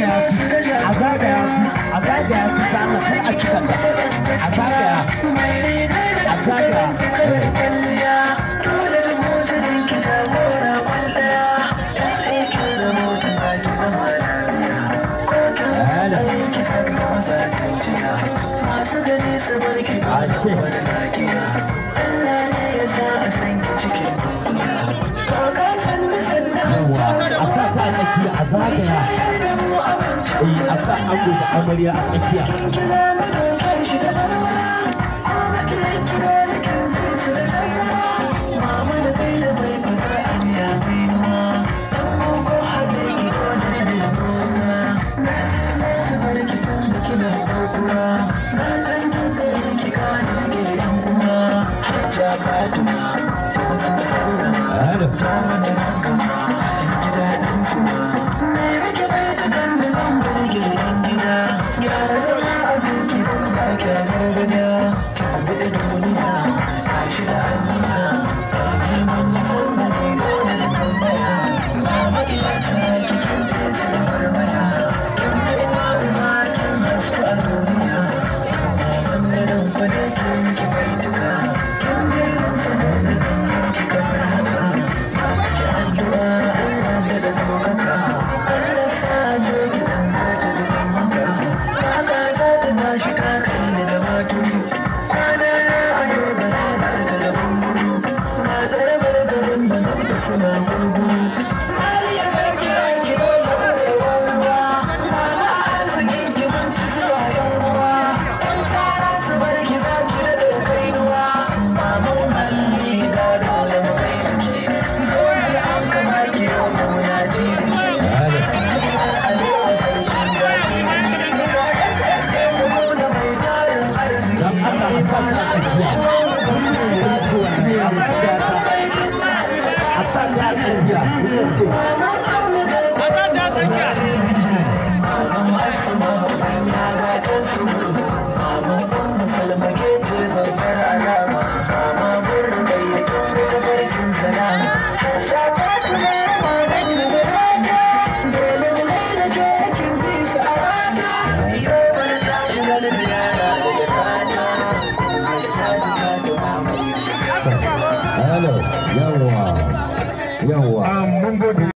zagaya su, a zagaya su, a zagaya su ta Allah, kar a cika ta. A zagaya, a zagaya. Hello. Masu gani su barki Ashe. Allah ne ya sa a san ki cikin duniya. Kaka sannu sannu. Yawwa, a sa ta a tsakiya, a zagaya. Da mu abinci. Eh, a sa ango da amarya a tsakiya. Ki za mu doke shi da barbara. Ko baki ki dole kin bi su da tazara. Mama da kai da bai fadar aniya kainuwa. Dan mu ko haɗe ki dole ne da ruwa. Na san za su bar ki tun da kina da uwa. Na dan dukkan ki gane nake yan uwa. Hajja Fatima ta wasu sallama. Hello. Ta mana rangama in ji daɗin su ma. Me rike bai ta kan da zan burge yan gida. Gyara zama abin ki don ba kya gargajiya. Kin buɗe duniya tashi da aniya. Neman ya san da ni dole da tambaya. Mama iyasa ki kin fi su da marmaya. Kin fi uwa uba kin haska a duniya. Wannan kwane kin ki bai tuka. Kin girman sanar da gangan ki kamar haka. Ki addu'a Allah da da ɗaukaka. Allah sa je ki dan zarta dukan maka. Haka za ta tashi ka kai da damaturu. Kwana na a yau ba na zarta da kumburu. Na tsarabar garin da da suna gurguru. Mariya sarki ranki dole barewar ruwa. Mama arzikin ki mun ci zuwa yan uwa. Ɗan sara su bar ki za ki daɗe kainuwa. Maman malli ga dole mu kai da ke. Zo da an kama ki yau da muna ji da ke. Hello. Alewa sarkin zaki. Ga SSA ta gona mai tarin arziki. Dan Allah a sa ta a tsakiya. Duk mun cika ciki wannan, a zagaya ta. A sa ta a tsakiya. Duk mun buɗe.